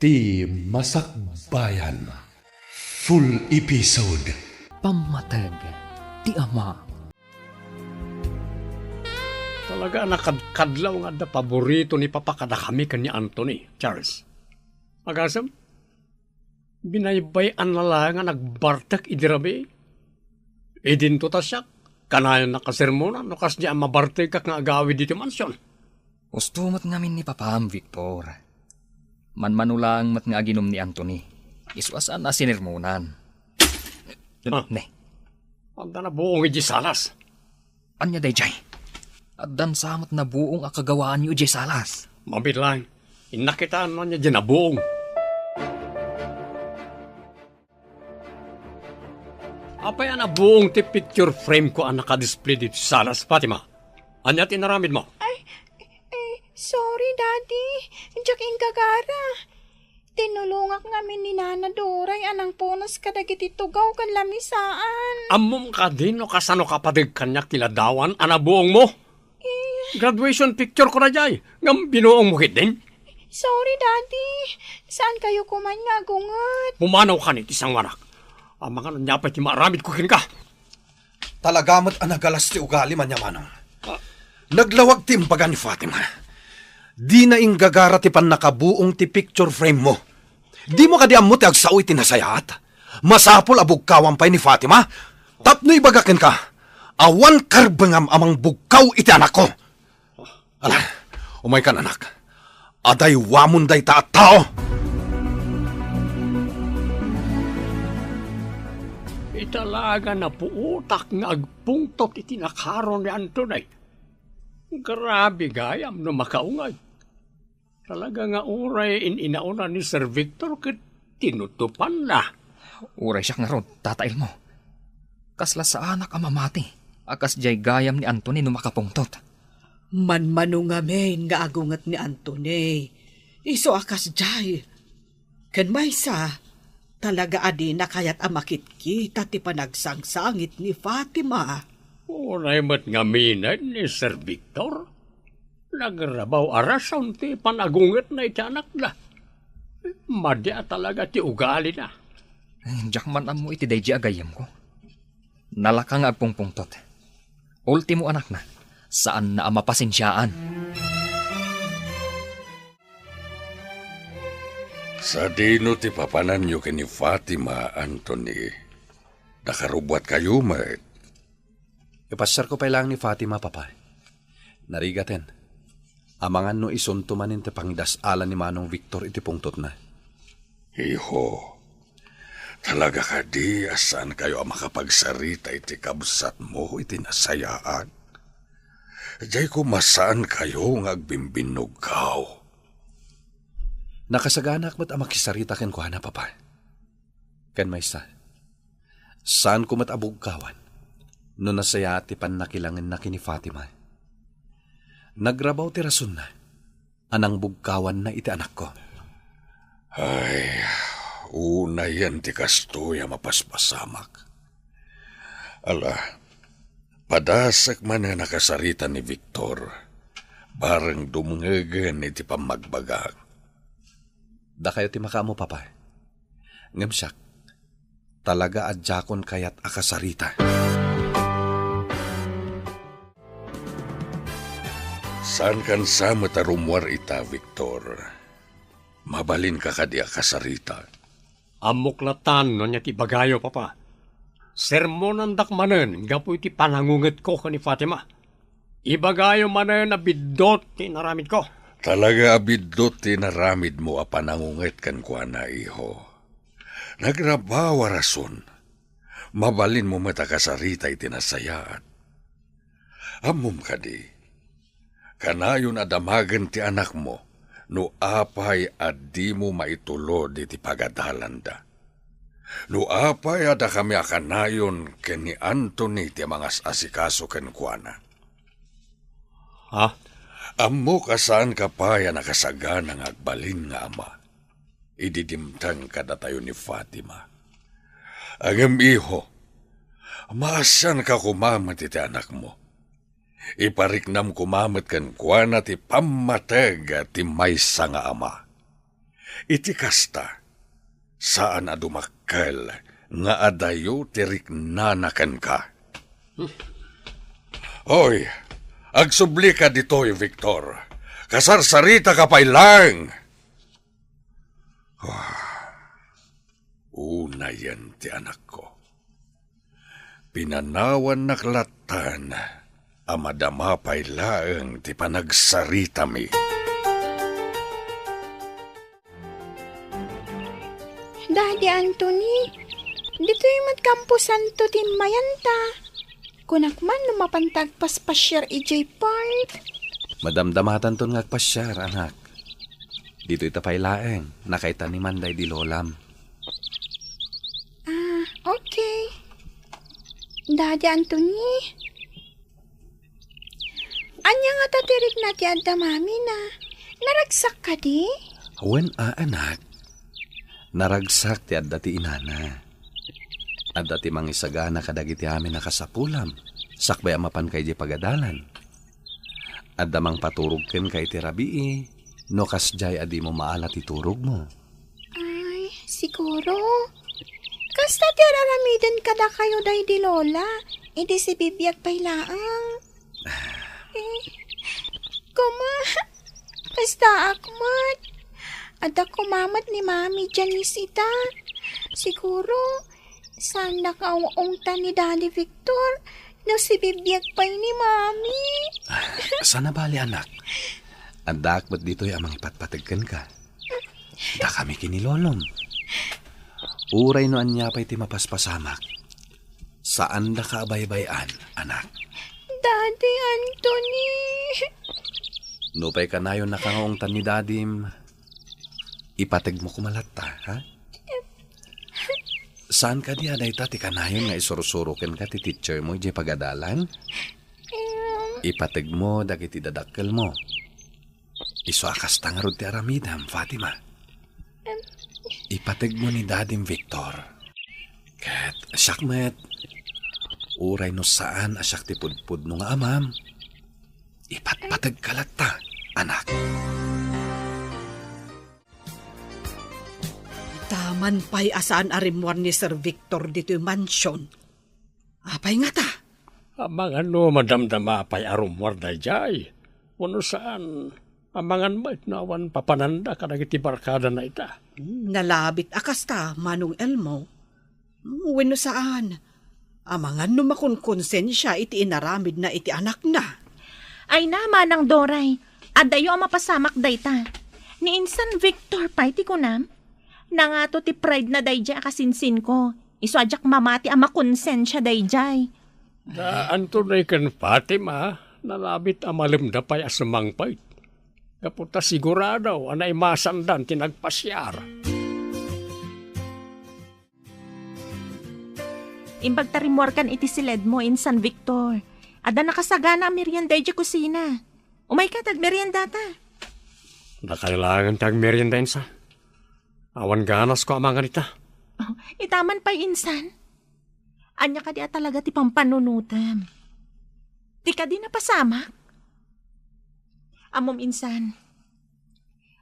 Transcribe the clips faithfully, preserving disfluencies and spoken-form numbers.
Ti Masakbayan. Full episode. Pammateg ti ama. Talaga a nakadkadlaw nga adda paborito ni Papa kadakami ken ni Anthony, Charles. Agasem, binaybay-anna la nga nagbartek idi rabii. Idinto ta siak, kanayon a kasermonan no kasdiay a mabartekak nga agawid iti mansion. Husto met ngamin ni Papam, Victor. Manmano laeng met nga aginum ni Anthony. Isu a saan a sinermonan. Ah. Ne. Adda nabuong idiay salas. Ania daydiay? Addan sa met nabuong a kagawaanyo idiay salas. Mabilang. Innak ita no ania diay nabuong. Apay a nabuong ti picture frame ko a nakadisplay ditoy salas, Fatima? Ania ti inaramidmo? Ay, eh, sorry, Daddy. Diak inggagara. Tinulongak ngamin ni Nana Doray a nangpunas kadagiti tugaw ken lamisaan. Ammom kadi no kasano kapadeg kaniak ti ladawan a nabuongmo? Eh. Graduation picture ko daydiay, ngem binuongmo ketdin? Sorry, Daddy. Saankayo koman nga agunget. Pumanawkan iti sangoanak. Amangan ania pay ti maaramidko kenka. Talaga met a nagalas ti ugalim, Manong. Ah. Naglawag ti imbaga ni Fatima. Dina inggagara ti pannakabuong ti picture frame mo. Dimo kadi ammo ti agsao iti nasayaat? Masapul a bugkawan pay ni Fatima. Tapno ibaga kenka, awan karbengam a mangbugkaw iti anakko. Ala, umaykan, anak. Adaywamon dayta a tao! Ita la nga napuotak nga agpungtot iti nakaro ni Anthony. Grabe gayam no makaungay. Talaga nga uray in-inauna ni Sir Victor ket tinutupanna. Uray siak ngarud, Tata Elmo. Kasla saanak a mamati a kasdiay gayam ni Anthony no makapungtot. Manmano ngamin nga agunget ni Anthony. Isu a kasdiay. Ken maysa, talaga a dina kayat a makitkita ti panagsangsangit ni Fatima. Uray met ngamin ni Sir Victor. Nagrabaw a rason ti panagungetna iti anakda. Madi a talaga ti ugalina. Ay, diak man ammo iti daydi a gayyemko. Nalaka nga agpungpungtot. Ultimo anakna, saanna a mapasensiaan. Sadino ti papananyo ken ni Fatima, Anthony? Nakarubbuatkayo met. Ipasiarko pay laeng ni Fatima, Papa. Narigaten. Amangan no isunto manen ti pangidas-alan ni Manong Victor iti pungtotna. Iho, talaga kadi a saankayo a makapagsarita iti kabsatmo iti nasayaat? Diay koma saankayo nga agbimbinnugkaw. Nakasaganaak met a makisarita kenkuana, Papa. Ken maysa, saanko met a bugkawan no nasayaat ti pannakilangenna ken ni Fatima. Nagrabaw ti rasonna a nangbugkawanna iti anakko. Ay, unayen ti kastoy a mapaspasamak. Ala, padasek manen a kasarita ni Victor, bareng dumngegen iti pammagbagak. Dakayo ti makaammo, Papa. Ngem siak, talaga a diakon kayat a kasarita. Saankan sa met a rummuar ita, Victor. Mabalinka kadi a kasarita? Ammok latan no ania ti ibagayo, Papa. Sermonandak manen gapu iti panangungetko ken ni Fatima. Ibagayo manen a biddut ti inaramidko. Talaga a biddut ti inaramidmo a panangunget kenkuana, iho. Nagrabaw a rason. Mabalinmo met a kasarita iti nasayaat. Ammom kadi, kanayon a damagen ti anakmo no apay a dimo maitulod iti pagadalanda. No apay a dakami a kanayon ken ni Anthony ti mangas-asikaso kenkuana. Ha? Ammok a saanka pay a nakasagana nga agbalin nga ama idi dimteng kadatayo ni Fatima. Ngem, iho, maasianka koma met iti anakmo. Ipariknam koma met kenkuana ti pammateg ti maysa nga ama. Iti kasta, saan a dumakkel nga adayo ti riknana kenka. Hoy, agsublika ditoy, Victor. Kasarsaritaka pay laeng. Ah, unayen ti anakko. Pinanawannak lattan a madama pay laeng ti panagsaritami. Daddy Anthony, ditoy met kamposanto ti immayanta. Kunak man no mapanta agpaspasiar idiay park. Madamdamatanton nga agpasiar, anak. Ditoy ta pay laeng, nakaitanim daydi lolam. Ah, okay. Daddy Anthony, ania ngata ti rikna ti adda mamina? Naragsak kadi? Wen a, anak. Naragsak ti adda ti inana. Adda ti mangisagana kadagiti amin a kasapulam, sakbay a mapanka idiay pagadalan. Adda mangpaturog kenka iti rabii, no kasdiay a dimo maala ti turogmo. Ay, siguro. Kasta ti ar-aramiden kadakayo daydi lola, idi sibibiag pay laeng. Eh, koma, kastaak met. Adda koma met ni Mami Janice ita. Siguro, saannak nga ung-ungtan ni Daddy Victor no sibibiag pay ni Mami. Saan a bale, anak. Addaak met ditoy a mangipatpateg kenka. Dakami ken ni lolom. Uray no ania pay ti mapaspasamak, saandaka a baybay-an, anak. Daddy Anthony. Nupay kanayonnaka nga ungtan ni dadim, ipategmo koma latta, ha? Saan kadi a dayta ti kanayon nga isursuro kenka ti teachermo idiay pagadalan? Em. Ipategmo dagiti dadakkelmo. Isu a kasta ngarud ti aramidem, Fatima. Em. Ipategmo ni dadim, Victor. Ket siak met, uray no saan a siak ti pudpudno nga amam, ipatpategka latta, anak. Ita man pay a saan a rimmuar ni Sir Victor ditoy mansion. Apay ngata? Amangan no madamdama pay a rummuar daydiay. Wenno saan, amangan met no awan papananda kadagiti barkadana ita. Hmm, nalabit a kasta, Manong Elmo. Hmm, wenno saan, amangan no makonkonsensia iti inaramidna iti anakna. Ay na, Manang Doray, adayo a mapasamak dayta. Ni insan Victor pay ti kunam? Nangato ti pride na daydiay a kasinsinko. Isu a diak mamati a makonsensia daydiay. Da Anthony ken Fatima, nalabit a malemda pay a sumangpet. Gapu ta sigurado a naimasandan ti nagpasiar. Imbag ta rimmuarkan iti siledmo, insan Victor. Adda nakasagana a merienda idiay kusina. Umayka ta agmeriendata. Nakailangan ti agmerienda, insan. Awan ganasko a mangan ita. Oh, ita man pay, insan. Ania kadi a talaga ti pampanunotem? Ti kadi napasamak? Ammom, insan,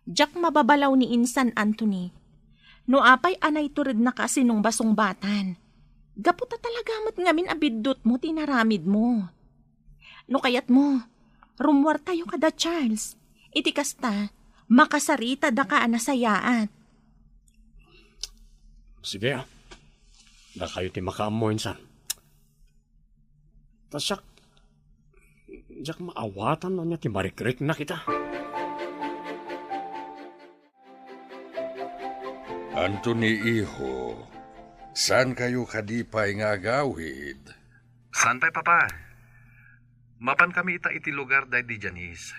diak mababalaw ni insan Anthony. No apay a naiturednaka a sinungbasungbatan, gapu ta talaga met ngamin a biddutmo ti inaramidmo. No kayatmo, rummuartayo kada Charles. Iti kasta, makasaritadaka a nasayaat. Sige, ah. Dakayo ti makaammo, insan. Ta siak, diak maawatan no ania ti marikriknak ita. Anthony, iho, saan kayo kadi pay nga agawid? Saan pay, Papa? Mapan kami ita iti lugar daydi Janice.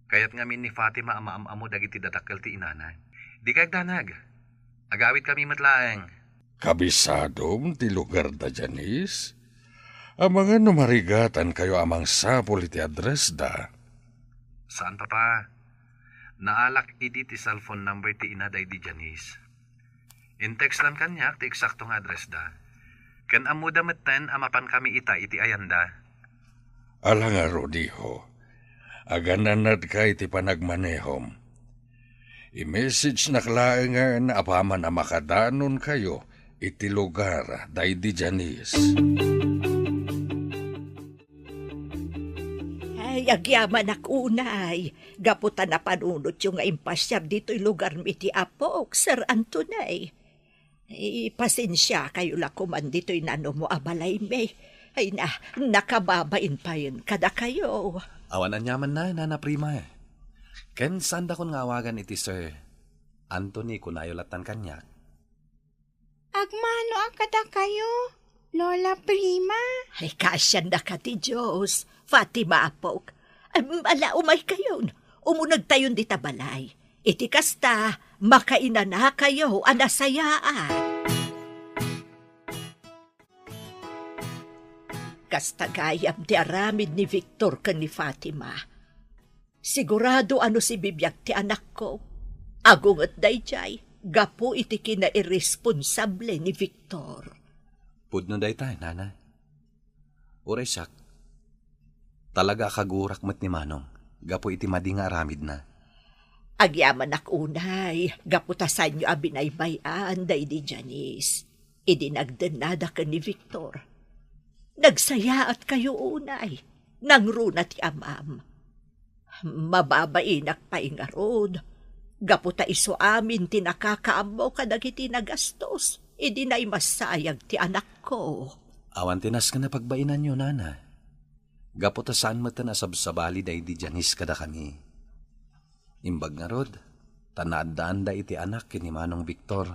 Kayat ngamin ni Fatima a maam-ammo dagiti dadakkel ti inana. Dika agdanag. Agawid kami met laeng. Kabisadom ti lugar da Janice? Amangan no marigatan kayo a mangsapul iti address da. Saan, Papa. Naalak idi ti cellphone number ti ina daydi Janice. Intextan kaniak ti eksakto nga address da. Ken ammoda metten a mapan kami ita iti ayanda. Ala ngarud, iho. Agan-annadka iti panagmanehom. I-messagenak laengen apaman a makadanonkayo iti lugar daydi Janice. Ay, agyamanak unay, gapu ta napanunotyo nga impasiar ditoy lugarmi ti apok, Sir Anthony. Ipasensiakayo la koman ditoy nanumo a balaymi. Ay na, nakababain payen kadakayo. Awan aniamanna, Nana Prima. Ken saandakon nga awagan iti Sir Anthony, kunayo lattan kaniak. Agmanoak kadakayo, Lola Prima. Ay, kaasiandaka ti Dios, Fatima apok. Ay, ala, umaykayon. Umunegtayon dita balay. Iti kasta, makainanakayo a nasayaat. Kasta gayam ti aramid ni Victor ken ni Fatima. Sigurado a no sibibiag ti anakko, agunget daydiay gapu iti kinairresponsable ni Victor. Pudno dayta, Nana. Uray siak, talaga a kagurak met ni Manong gapu iti madi nga aramidna. Agyamanak unay, gapu ta saanyo a binaybay-an daydi Janice. Idi nagdennada ken ni Victor, nagsayaatkayo unay, nangruna ti amam. Mababainak pay ngarud, gapu ta isu amin ti nakakaammo kadagiti nagastos idi naimasayag ti anakko. Awan ti nasken a pagbainanyo, Nana. Gapu ta saan metten a sabsabali daydi Janice kadakami. Imbag ngarud, ta naaddaanda iti anak ken ni Manong Victor.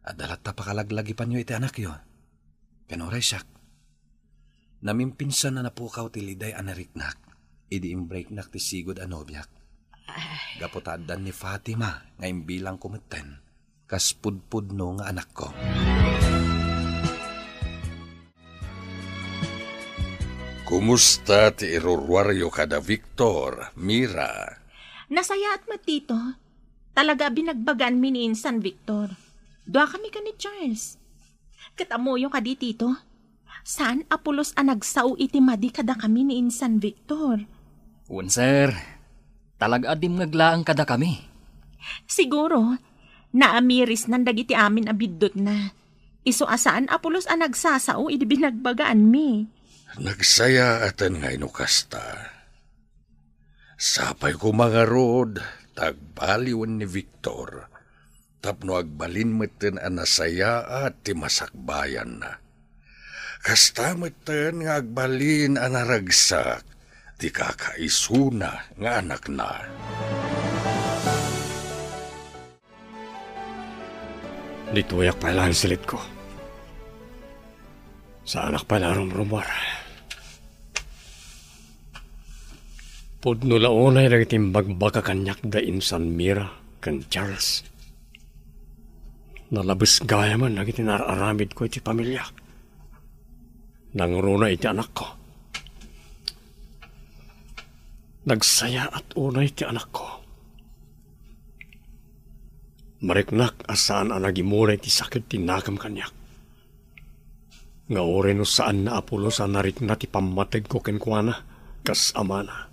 Adda latta pakalaglagipanyo iti anakyo. Ken uray siak, namimpinsan a napukaw ti liday a nariknak idi imbreaknak ti sigud a nobiak. Ay. Gapu ta addan ni Fatima nga imbilangko metten kas pudpudno nga anakko. Kumusta ti iruruaryo kada Victor, Mira? Nasayaat met, Tito. Talaga a binagbaganmi ni insan Victor. Duakami ken ni Charles. Ket ammoyo kadi, Tito? Saan a pulos a nagsao iti madi kadakami ni insan Victor. Wen, sir. Talaga a dimngeg laeng kadakami. Siguro, naamirisnan dagiti amin a biddutna. Isu a saan a pulos a nagsasao idi binagbagaanmi. Nagsayaaten nga no kasta. Sapay koma ngarud, ta agbaliwen ni Victor. Tapno agbalin metten a nasayaat ti masakbayanna. Kasta metten nga agbalin a naragsak ti kakaisuna nga anakna. Ditoyak pay laeng silitko. Saanak pay la a rumrumuar. Pudno la unay dagiti imbagbaka kaniak da insan Mira ken Charles. Nalabes gayamen dagiti naar-aramidko iti pamiliak. Nangruna iti anakko. Nagsayaat unay ti anakko. Mariknak a saan a nagimula iti sakit ti nakem kaniak. Nga uray no saanna a pulos a narikna ti pammategko kenkuana kas amana.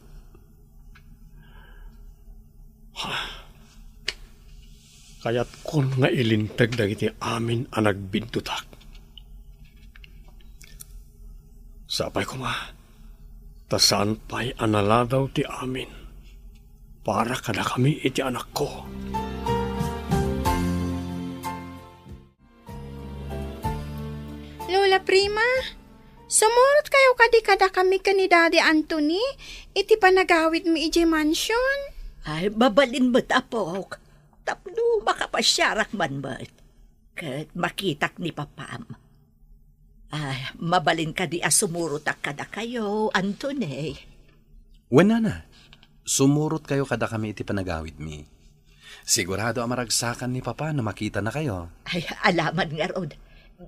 Kayatkon nga ilinteg dagiti amin a nagbiddutak. Sapay koma, ta saan pay a naladaw ti amin para kadakami iti anakko. Lola Prima, sumurotkayo kadi kadakami ken ni Daddy Anthony iti panagawidmi idiay mansion? Ay, mabalin met, apok. Tapno makapasiarak man met. Ket makitak ni papam. Ay, mabalin kadi a sumurotak kadakayo, Anthony? Wen, nana, sumurotkayo kadakami iti panagawidmi. Sigurado a maragsakan ni Papa no makitanakayo. Ay, alaman ngarud.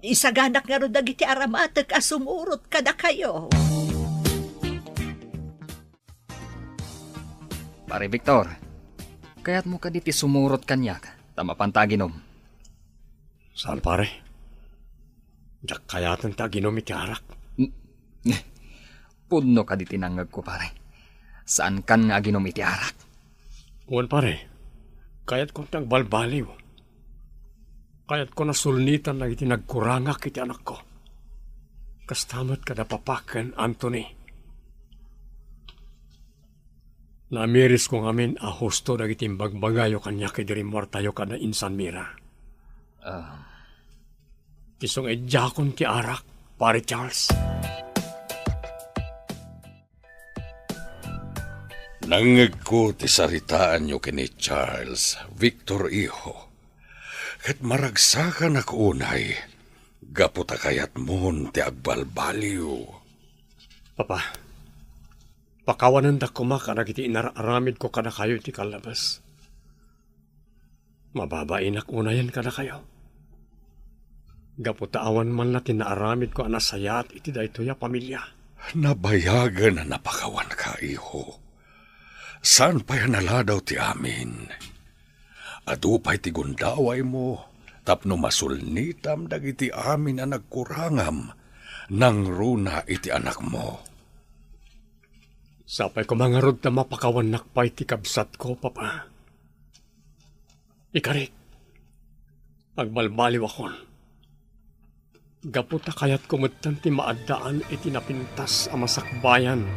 Isaganak ngarud dagiti aramatek a sumurot kadakayo. Pare Victor, kayatmo kadi ti sumurot kaniak ta mapanta aginom? Saan, pare. Diak kayaten ti aginom iti arak. N-, Pudno kadi ti nangngegko, pare. Saankan nga aginom iti arak. Wen, pare. Kayatko ti agbalbaliw. Kayatko a sulnitan dagiti nagkurangak iti anakko. Kasta met kada Papa ken Anthony. Namirisko ngamin a husto dagiti imbagbagayo kaniak idi rimmuartayo kada insan Mira. Ah. Isu nga idiakon ti arak, Pare Charles. Nangngegko ti saritaanyo ken ni Charles, Victor, iho. Ket maragsakanak unay, gapu ta kayatmon ti agbalbaliw. Papa, pakawanendak koma kadagiti inar-aramidko kadakayo iti kallabes. Mababainak unayen kadakayo. Gapu ta awan man la ti naaramidko a nasayaat iti daytoy a pamilia. Nabayagen a napakawanka, iho. Saan pay a naladaw ti amin. Adu pay ti gundawaymo tapno masulnitam dagiti amin a nagkurangam nangruna iti anakmo. Sapay koma ngarud ta mapakawannak pay ti kabsatko, Papa. Ikarik, agbalbaliwakon. Gapu ta kayatko metten ti maaddaan iti napintas a masakbayan.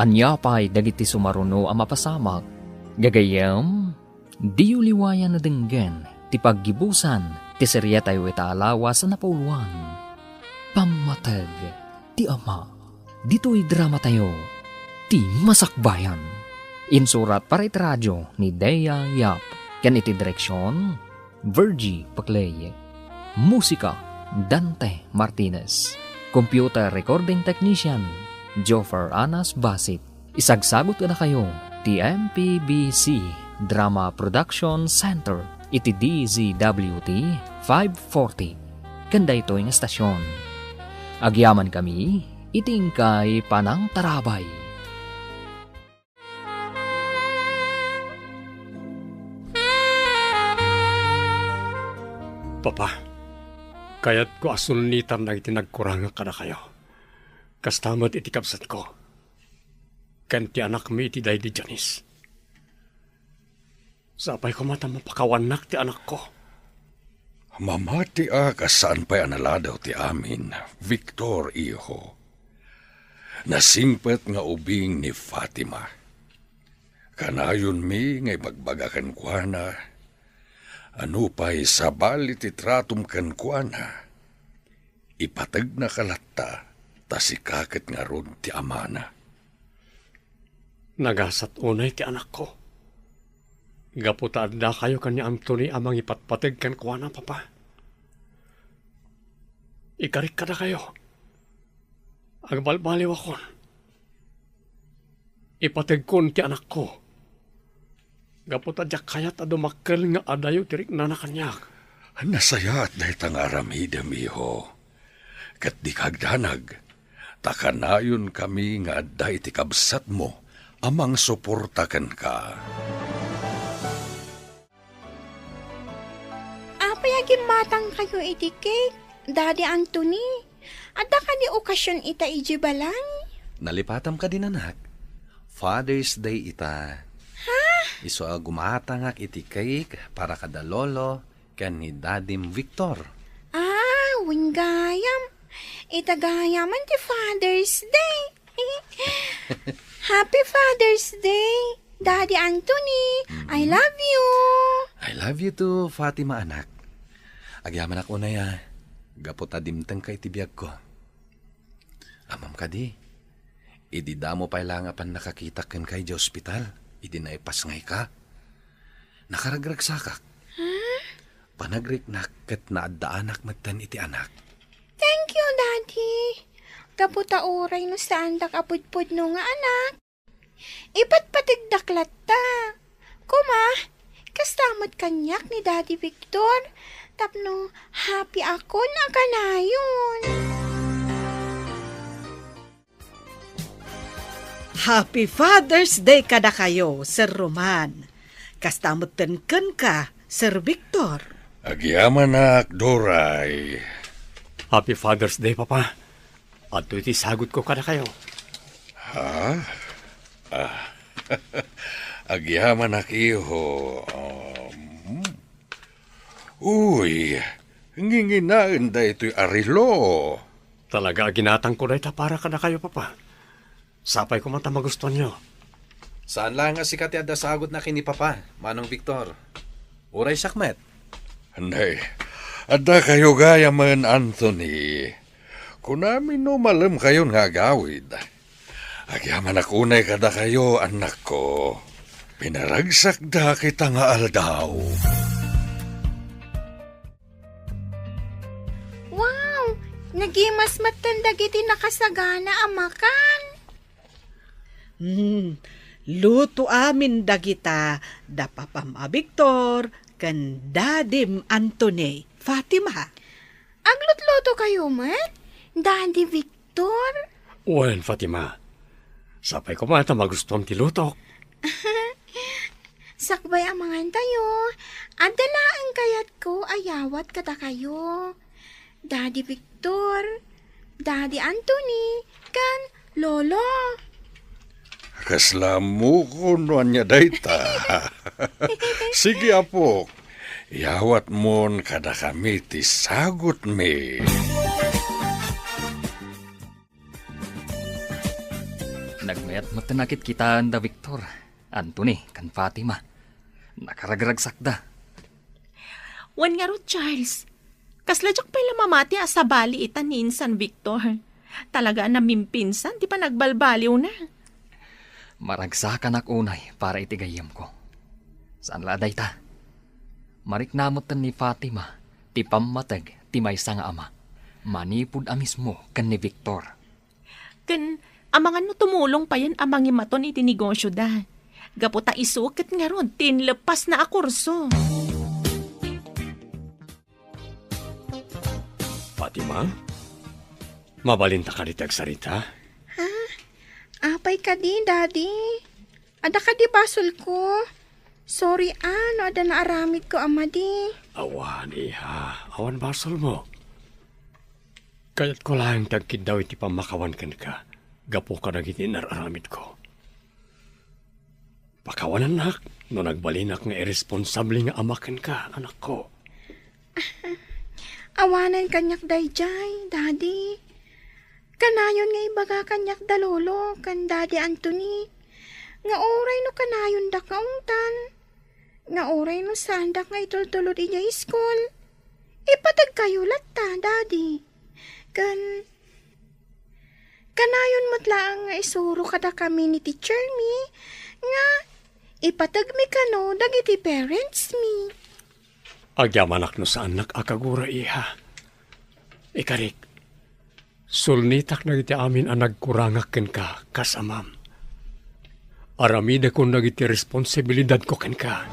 Ania pay dagiti sumaruno a mapasamak? Gagayyem, diyo liwayan a denggen ti paggibusan ti seriatayo ita a lawas a napauluan, Pammateg ti Ama. Ditoy dramatayo, Ti Masakbayan. Insurat para iti radio ni Dea Yap ken iti direksion, Virgie Paclay. Musika, Dante Martinez. Computer recording technician, Joffer Anas Basit. Isagsagut kadakayo ti M P B C Drama Production Center iti D Z W T five forty ken daytoy nga estasion. Agyamankami iti inkay panangtarabay. Papa, kayatko a sulnitan dagiti nagkurangak kadakayo. Kasta met iti kabsatko. Ken ti anakmi iti daydi Janice. Sapay koma ta mapakawannak ti anakko. Mamatiak a saan pay a naladaw ti amin, Victor, iho. Nasingpet nga ubing ni Fatima. Kanayonmi nga ibagbaga kenkuana, a nupay sabali ti tratom kenkuana, ipategnaka latta ta sika ket ngarud ti amana. Nagasat unay ti anakko. Gapu ta addakayo ken ni Anthony a mangipatpateg kenkuana, Papa. Ikarik kadakayo. Agbalbaliwakon. Ipategkon ti anakko. Gapu ta diak kayat a dumakkel nga adayo ti riknana kaniak. Nasayaat dayta nga aramidem, iho. Ket dika agdanag, ta kanayonkami nga adda iti kabsatmo a mangsuporta kenka. Apay a gimmatangkayo iti cake, Daddy Anthony? Adda kadi okasion ita idiay balay? Nalipatam kadi, anak? Father's Day ita. Ha? Isu a gumatangak iti cake para kada lolo ken ni Dadim Victor. Ah, wen gayam. Ita gayamen ti Father's Day. Happy Father's Day, Daddy Anthony. I love you. I love you too, Fatima, anak. Agyamanak unay a, gapu ta dimtengka iti biagko. Ammom kadi, idi damo pay la nga pannakakitak kenka idiay ospital, idi naipasngayka, nakaragragsakak. Huh? Panagriknak ket naaddaanak metten iti anak. Thank you, Daddy. Gapu ta uray no saandak a pudpudno nga anak, ipatpategdak latta. Koma, kasta met kaniak ni Daddy Victor, tapno happy akon a kanayon. Happy Father's Day kadakayo, Sir Roman. Kasta metten kenka, Sir Victor. Agyamanak, Doray. Happy Father's Day, Papa. Adtoy ti sagutko kadakayo. Ha? Ah, agyamanak, iho. Um, uy, nginginaen daytoy a relo. Talaga a ginatangko dayta para kadakayo, Papa. Sapay koma ta magustuanyo. Saan laeng a sika ti adda sagutna ken ni Papa, Manong Victor. Uray siak met. Nay, adda kayo gayamen, Anthony. Kunami no malemkayon nga agawid. Agyamanak unay kadakayo, annakko. Pinaragsakda kita nga aldaw. Wow! Nagimas metten dagiti nakasagana a makan. Hmm, luto amin dagita da Papam a Victor ken Dadim Anthony. Fatima. Aglutluto kayo met, Daddy Victor? Wen, Fatima. Sapay koma ta magustuam ti lutok. Sakbay a mangan tayo, adda laeng kayatko a yawat kadakayo. Daddy Victor, Daddy Anthony, ken Lolo. Kasla ammok no ania dayta. Sige, apok. Yawatmon kadakami ti sagutmi. Nagmayat met ti nakitkitaan da Victor, Anthony, ken Fatima. Nakaragragsakda. Wen ngarud, Charles, kasla diak pay la mamati a sabali ita ni insan Victor. Talaga a namimpinsan ti panagbalbaliwna. Maragsakanak unay para iti gayyemko. Saan la a dayta. Marikna metten ni Fatima ti pammateg ti maysa nga ama, manipud a mismo ken ni Victor. Ken amangan no tumulong payen a mangimaton iti negosyoda. Gapu ta isu ket ngarud ti inleppasna a kurso. Fatima, mabalinta kadi ti agsarita? Ha? Apay kadi, Daddy? Adda kadi basolko? Sorry a no adda naaramidko a madi. Awan, iha. Awan basolmo. Kayatko laeng ti agkiddaw iti pammakawan kenka gapu kadagiti inar-aramidko. Pakawanannak no nagbalinak nga irresponsable nga ama kenka, anakko. Awanen kaniak daydiay, Daddy. Kanayon nga ibaga kaniak da Lolo ken Daddy Anthony nga uray no kanayondak nga ungtan, nga uray no saandak nga itultulod idiay iskul, ipategkayo latta, Daddy. Ken kanayon met laeng nga isuro kadakami ni teacher mi nga ipategmi kano dagiti parents mi. Agyamanak no saannak a kagura, iha. Ikarik, sulnitak dagiti amin a nagkurangak kenka kas amam. Aramidekon dagiti responsibilidadko kenka.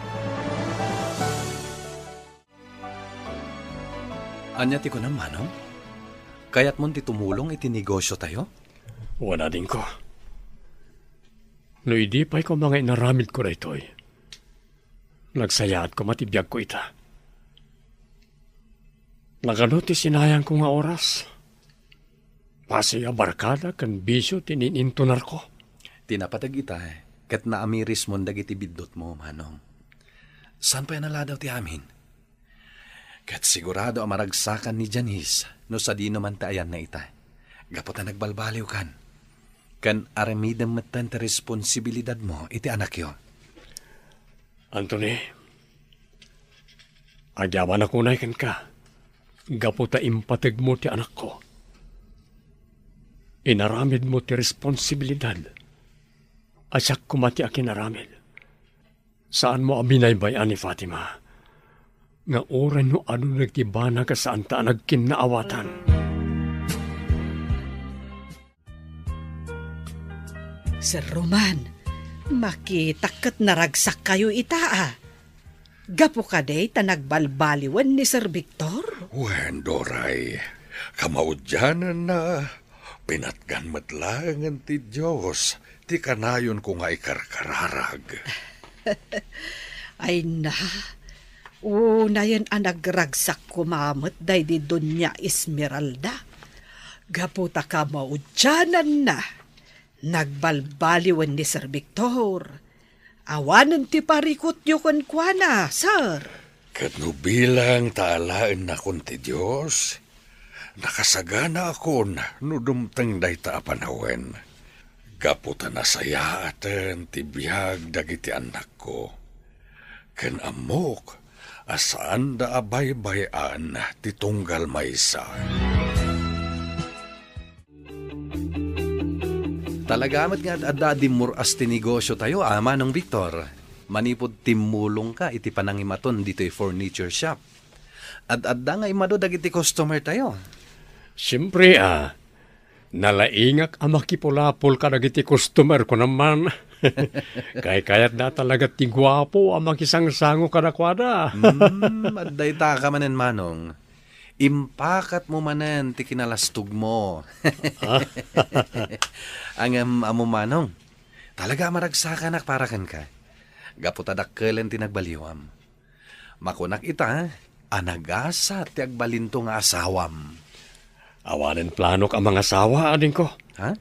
Ania ti kunam, Manong? Kayatmon ti tumulong iti negosyotayo? Wen, adingko. No idi pay koma nga inaramidko daytoy, nagsayaat koma ti biagko ita. Nagadu ti sinayangko nga oras. Pasi a barkada ken bisio ti nin-intunarko. Ti napateg ita, ket naamirismon dagiti biddutmo, Manong. Saan pay a naladaw ti amin? Ket sigurado a maragsakan ni Janice no sadino man ti ayanna ita, gapu ta nagbalbaliwkan. Ken aramidem metten ti responsibilidadmo iti anakyo. Anthony, agyamanak unay kenka, gapu ta impategmo ti anakko. Inaramidmo ti responsibilidad a siak koma ti akinaramid. Saanmo a binaybay-an ni Fatima nga uray no adu dagiti banag a saanta a nagkinnaawatan. Sir Roman, makitak ket naragsakkayo ita, a. Gapu kadi ta nagbalbaliwen ni Sir Victor? Wen, Doray, kamaudiananna, pinatgan met laengen ti Dios ti kanayonko nga ikarkararag. Ay na, unayen a nagragsak koma met daydi Doña Esmeralda. Gapu ta kamaudiananna, Nagbalbaliwen ni Sir Victor. Awanen ti parikutyo kenkuana, sir. Ket no bilang ta alaennakon ti Dios, nakasaganaakon no dumteng dayta a panawen. Gapu ta nasayaaten ti biag dagiti annakko, ken ammok a saanda a baybay-an ti tunggal maysa. Talaga met nga ad-adda a dimmur-as ti negosiotayo, a, Manong Victor, manipud timmulongka iti panangimaton ditoy furniture shop. Ad-adda nga immadu dagiti customertayo. Siempre, a, nalaingak a makipulapol kadagiti customer ko naman. Kaykayatda talaga ti guapo a makisangsango kadakuada. Hmm, adda itaka manen, Manong. Impakatmo manen ti kinalastogmo. Ah. Ngem, ammo, Manong, talaga a maragsakanak para kenka. Gapu ta dakkelen ti nagbaliwam. Makunak ita a nagasat ti agbalinto nga asawam. Awanen planok a mangasawa, adingko. Ha?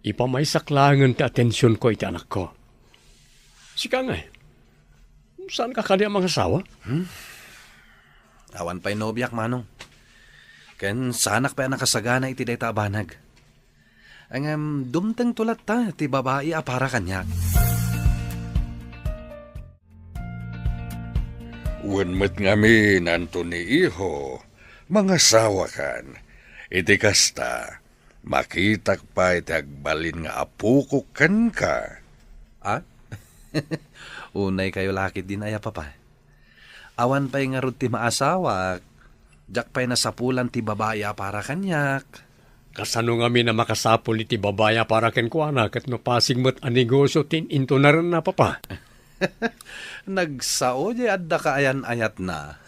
Ipamaysak laengen ti atensionko iti anakko. Sika ngay, saanka kadi a mangasawa? Hmm? Awan pay nobiak, Manong. Ken saanak pay a nakasagana iti dayta a banag. Ngem dumtengto latta ti babai a para kaniak. Wen met ngamin, Anthony, iho, mangasawakan. Iti kasta, makitak pay ti agbalin nga apokok kenka. Ah? Unaykayo la ketdin aya, Papa. Awan pay ngarud ti maasawak. Diak pay nasapulan ti babai a para kaniak. Kasano ngamin a makasapul iti babai a para kenkuana ket no pasig met a negosio ti in-, intunarenna, Papa? Nagsao diay adda kaayan-ayatna.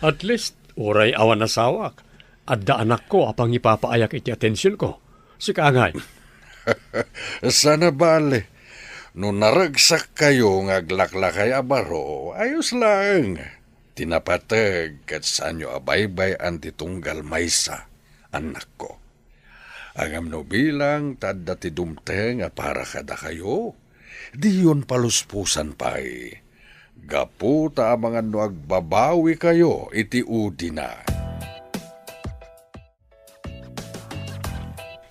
At least, uray awan asawak, adda anakko a pangipapaayak iti atensionko. Sika ngay. Saan a bale. No naregsakkayo nga aglaklakay a baro, ayos laeng. Ti napateg ket saanyo a baybay-an ti tunggal maysa, annakko. Ngem no bilang ta adda ti dumteng a para kadakayo, diyon paluspusan pay. Gapu ta amangan no agbabawikayo iti udina.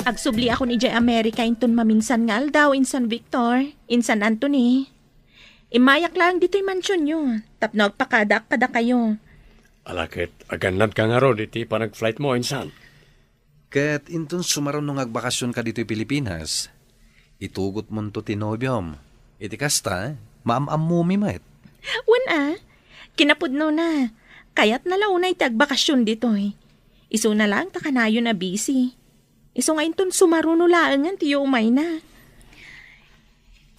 Agsubliakon idiay Amerika inton maminsan nga aldaw, insan Victor, insan Anthony. Immayak laeng ditoy mansionyo, tapno agpakadaak kadakayo. Ala ket, agannadka ngarud iti panag-flightmo, insan? Ket inton sumaruno nga agbakasionka ditoy Pilipinas, itugotmonto ti nobiom. Iti kasta, maam-ammomi met. Wen a, kinapudnona, kayatna la unay ti agbakasion ditoy. Isuna laeng ta kanayon a busy. Isu nga inton sumaruno laengen ti umayna.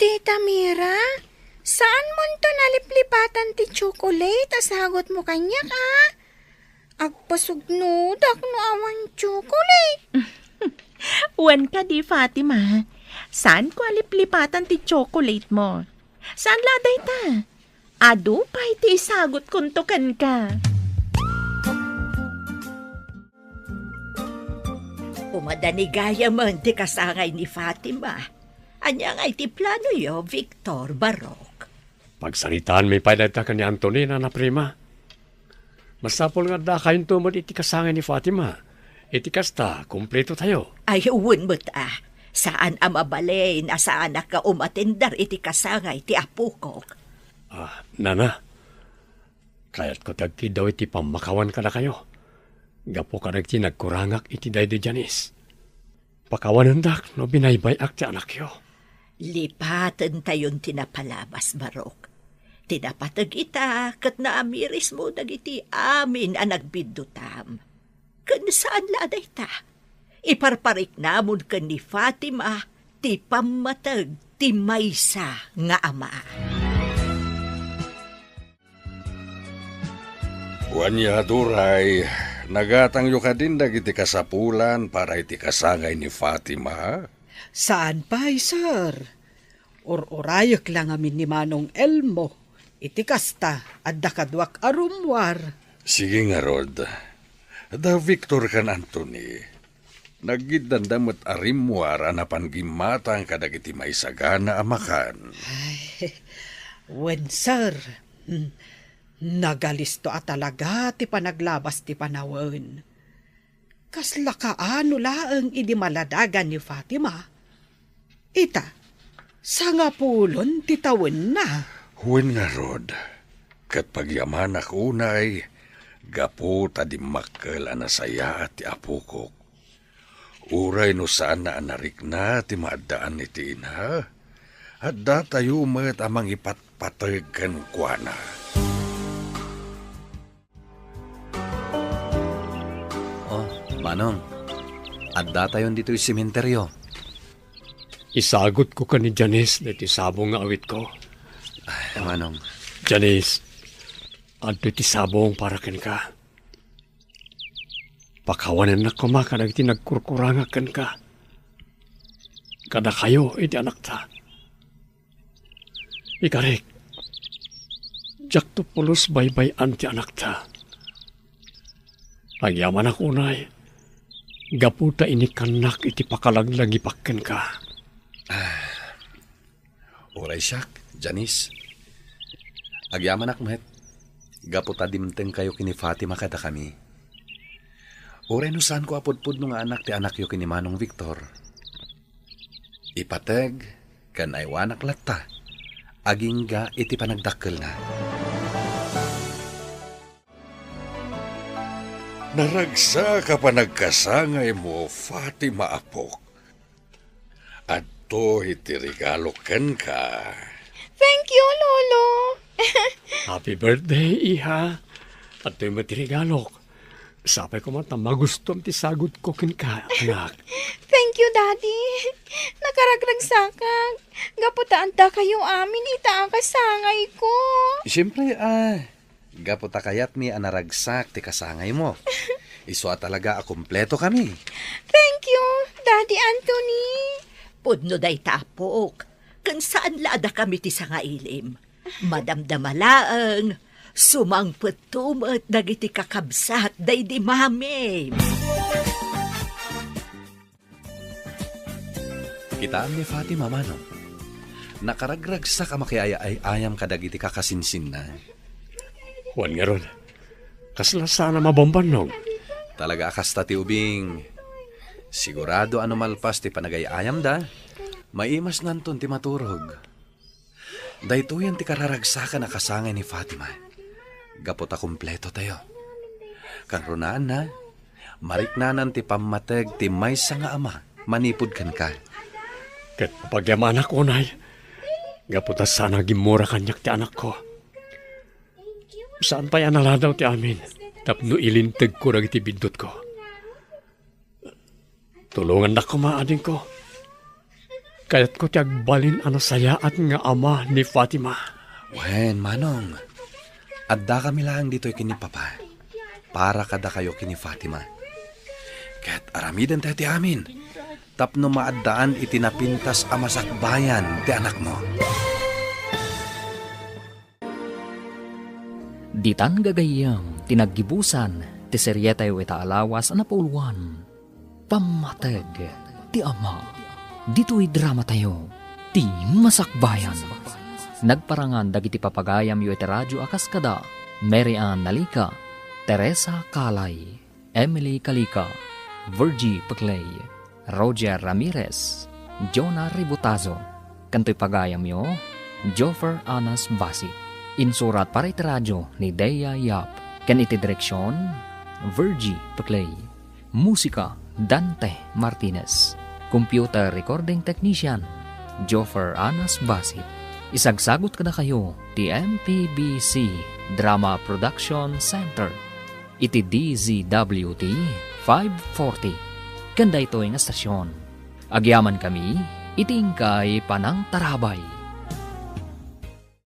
Tita Mira, saanmonto a liplipatan ti tsokolate a sagutmo kaniak, a? Agpasugnodak no awan tsokolate. Wen kadi, Fatima, saanko a liplipatan ti tsokolatemo. Saan la a dayta. Adu pay ti isagutkonto kenka. Umadani gayamen ti kasangay ni Fatima. Ania ngay ti planoyo, Victor, Barok? Pagsaritaanmi pay dayta ken ni Anthony, Nana Prima. Masapul nga addakayonto met iti kasangay ni Fatima. Iti kasta, kumpletotayo. Ay, wen met a. Saan a mabalin a saanak nga umatender iti kasangay ti apokok. Ah, Nana, kayatko ti agkiddaw iti pammakawan kadakayo. Gapu kadagiti nagkurangak iti daydi Janice. Pakawanendak no binaybay-ak ti anakyo. Lipatentayon ti napalabas, Barok. Ti napateg ita ket naamirismo dagiti amin a nagbiddutam. Ken saan la a dayta. Iparpariknamon ken ni Fatima ti pammateg ti maysa nga ama. Wen a, uray, nagatangyo kadin dagiti kasapulan para iti kasangay ni Fatima? Saan pay, sir. Ur-urayek la ngamin ni Manong Elmo. Iti kasta, adda kaduak a rummuar. Sige ngarud. Da Victor ken Anthony. Naggiddanda met a rimmuar a napan gimmatang kadagiti maisagana a makan. Ay, wen, sir. Hmm. Nagalisto a talaga ti panaglabas ti panawen. Kasla kaano laeng idi maladagan ni Fatima? Ita, sangapulon ti tawenna. Wen ngarud, ket pagyamanak unay, gapu ta dimmakkel a nasayaat ti apokok. Uray no saanna a narikna ti maaddaan iti ina, addatayo met a mangipatpateg kenkuana. Oh, Manong, addatayon ditoy sementeryo. Isagutko ken ni Janice daytoy sabong nga awitko. Ay, Manong. Janice, adtoy ti sabong para kenka. Pakawanennak koma kadagiti nagkurkurangak kenka. Kadakayo iti anakta. Ikarik, diakto pulos baybay-an ti anakta. Agyamanak unay, gapu ta inikkannak iti pakalaglagipak kenka. Ah, Uray siak, Janice. Agyamanak met, gapu ta dimtengkayo ken ni Fatima kadakami. Uray no saanko a pudpudno nga anak ti anakyo ken ni Manong Victor. Ipateg ken aywanak latta, agingga iti panagdakkelna. Naragsak a panagkasangaymo, Fatima, apok. Adtoy ti regalo kenka. Thank you, Lolo. Happy birthday, iha. Adtoy met ti regalok. Sapay koma ta magustom ti sagutko kenka, anak. Thank you, Daddy. Nakaragragsakak. Gapu ta addakayo amin ita a kasangayko. Siyempre, ah, gapu ta kayatmi a naragsak ti kasangaymo. Isu a talaga a kumpletokami. Thank you, Daddy Anthony. Pudno dayta, apok. Ken saan la a dakami ti sangailim. Madamdama laeng, sumangpetto met dagiti kakabsat daydi Mami. Kitaem ni Fatima, Manong. Nakaragragsak a makiay-ay-ayam kadagiti kakasinsinna. Wen ngarud, kasla saan a mabambannog. Talaga a kasta ti ubing. Sigurado a no malpas ti panagay-ayamda, maimasnanton ti maturog. Daytoyen ti kararagsakan a kasangay ni Fatima. Gapu ta kumpleto tayo. Kangrunaanna, mariknanan ti pammateg ti maysa nga ama manipud kenka. Ket pagyamanak unay, gapu ta saan a gimmura kaniak ti anakko. Saan pay a naladaw ti amin tapno ilintegko dagiti biddutko. Tulongannak koma, adingko. Kayatko ti agbalin a nasayaat nga ama ni Fatima. Wen, Manong, addakami laeng ditoy ken ni Papa para kadakayo ken ni Fatima. Ket aramidentayo ti amin tapno maaddaan iti napintas a masakbayan ti anakmo. Ditan gagayyem ti naggibusan ti serietayo ita a lawas a napauluan, Pammateg ti Ama. Ditoy dramatayo, ti masakbayan. Nagparangan dagiti papagayamyo iti radio a kas kada Mary Ann Nalica, Teresa Calay, Emily Calica, Virgie Peclay, Roger Ramirez, Jonah Ributazo, ken toy pagayamyo, Joffer Anas Basi. Insurat para iti radio ni Dea Yap, ken iti direksion, Virgie Peclay. Musika, Dante Martinez. Computer recording technician, Joffer Anas Basi. Isagsagut kadakayo ti M P B C Drama Production Center iti D Z W T five forty, ken daytoy nga estasion. Agyamankami iti inkay panangtarabay.